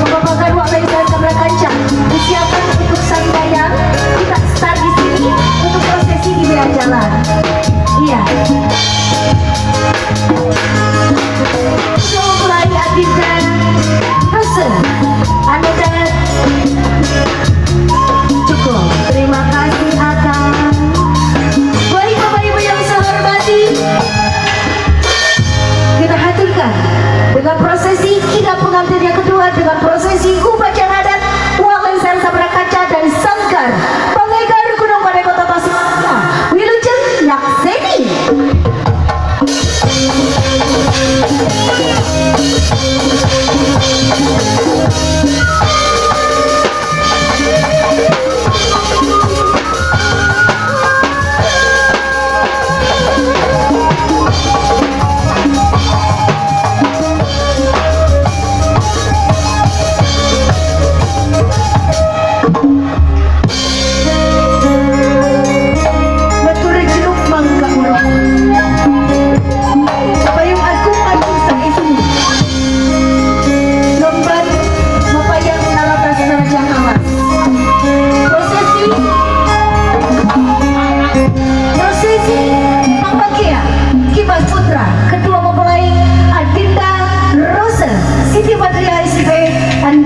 Bapak-bapak Wak Lengser Sabra Kaca disiapkan untuk sandayang. Kita start di sini untuk prosesi di biar jalan. Iya. Mulai Adinda Rose, Ananda cukup. Terima kasih akan baik Bapak Ibu yang saya hormati. Kita haturkan dengan prosesi kidang pengantin yang kedua dengan prosesi upacara adat Wak Lengser Sabra Kaca dan Sanggar Pengegar Gunung Padai Kota Tasikmalaya Wilujeng Nyakseni.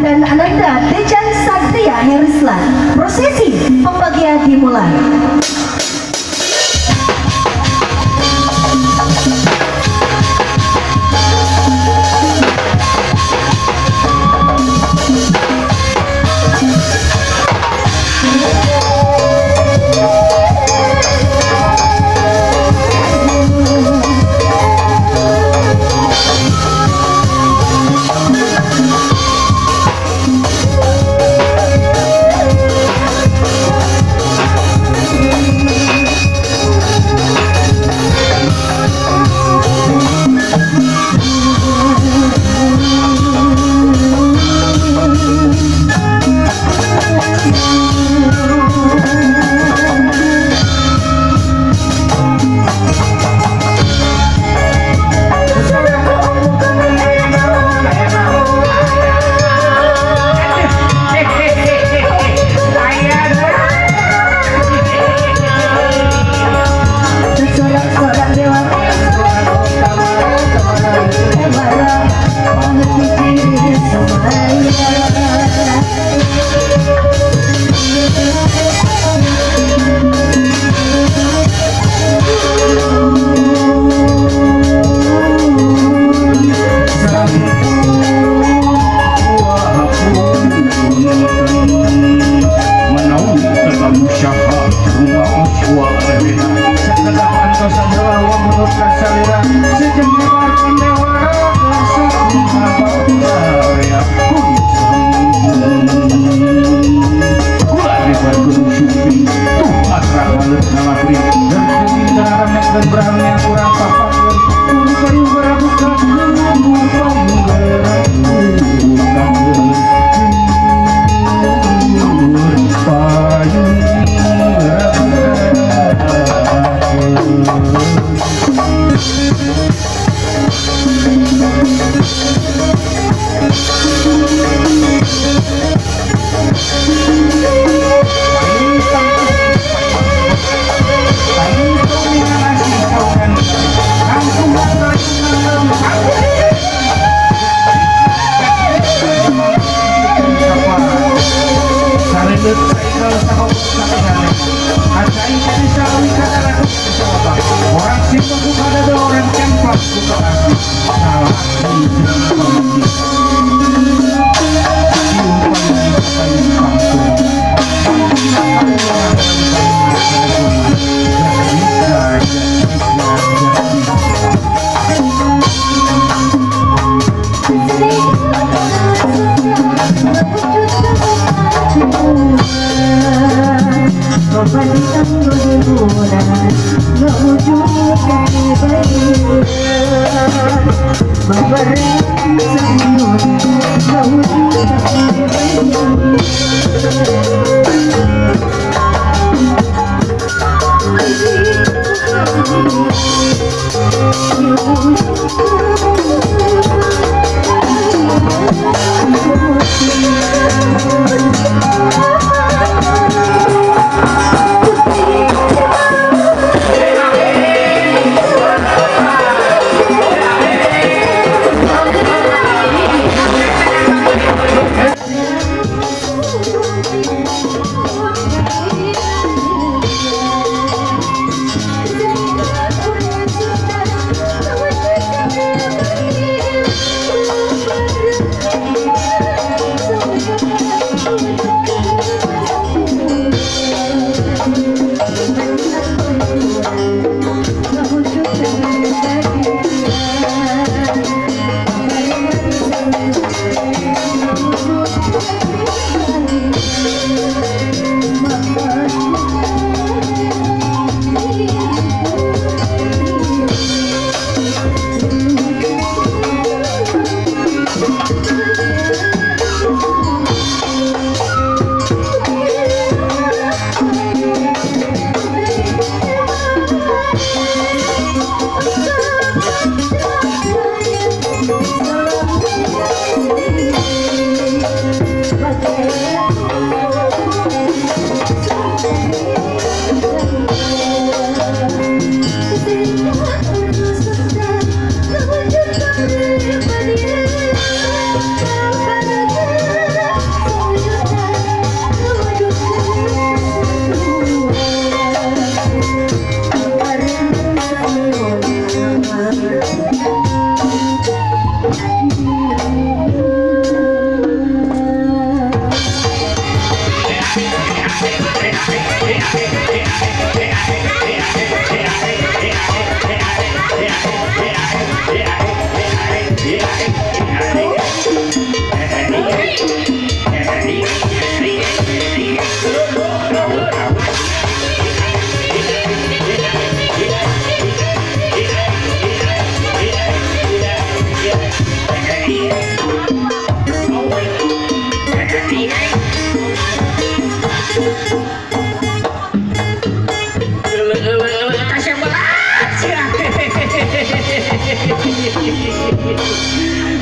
Dan Ananda Dejan Satria Herislan. Prosesi pembagian dimulai.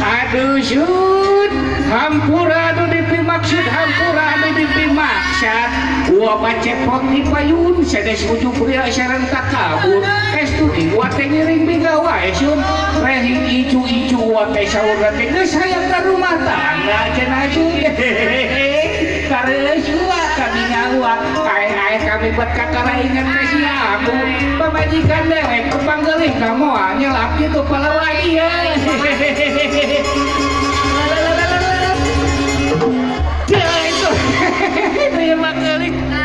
Aduh syud hampura anu dipimaksud hampura anu dipimaksad gua bacepot di payun sedes ujung pria sareng takabur estu di gua teh ngiring bigawa syud rehing icu-icu gua teh saur teh geus hayang ka rumah tangga cenah syud kareus gua kami ngawa ae-ae kami buat kakaraingan ka sia aku pamajikan dewek kepanggelih ka moal nyelap kitu palawa ieu.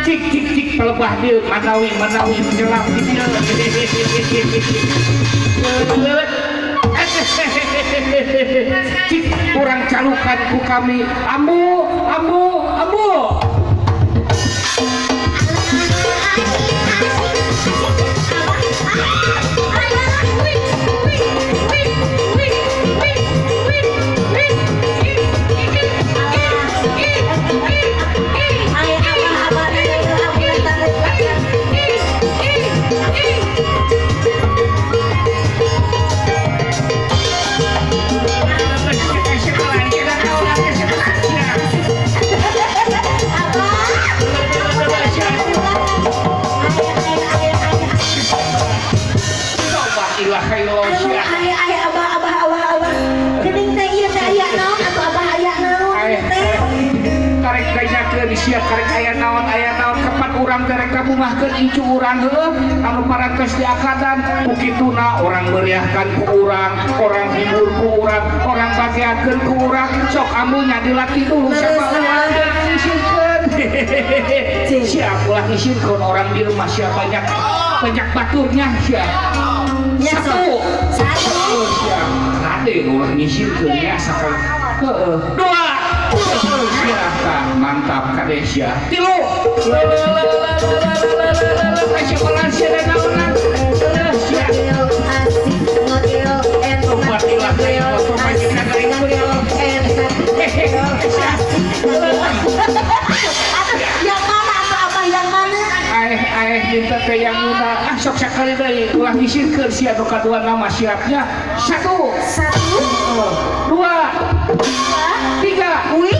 Cik cik cik pelebah dia manawi manawi menyelam di dia. Cik kurang calukan ku kami ambu ambu ambu. Siap karek aya naon kapan urang terek kabungahkeun incu urang heueuh anu parantos diakadan ku kituna urang meriahkan ku urang, orang hibur ku urang, orang bagiakeun ku urang sok ambunya dilatih dulu siapa urang ngisikeun. Siap ulah ngisikeun orang di rumah siap banyak banyak baturnya siap. Satu satu siap kade ulah ngisikeun ya sakali heueuh dua siap mantap kadesya tilu yang mana atau apa yang mana aeh minta teh yang mana ah sok sakali deui ulah ngisirkeun sia nu kadua nama siapnya satu satu dua tiga wih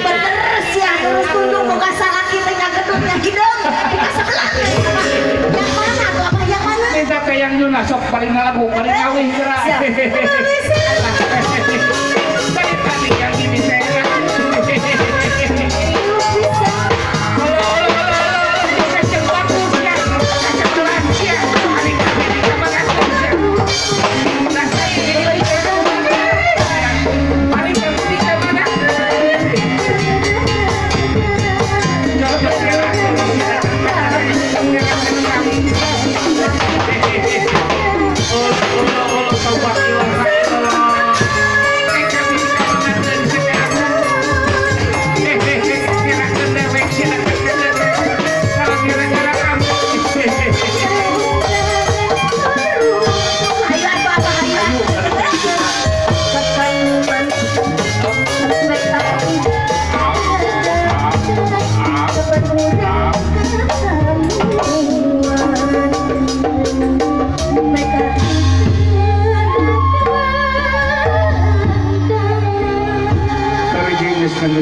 bener ya terus tunjuk muka salah kita yang gedungnya hidung kita sebelah yang mana tuh apa yang mana minta ke yang Yuna sok paling ngalagu paling ngawih gerak tadi tadi yang ini saya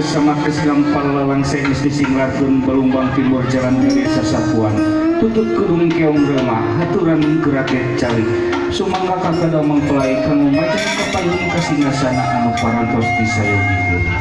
sama kesgampal lawang senis di Singlartun Balumbang Timur Jalan ke Desa Sapuan tutut kedung keong remah haturan geraket calik sumangga kakada mempelai kanggo majeng kapayun kasingasana anu parantos disayogikeun.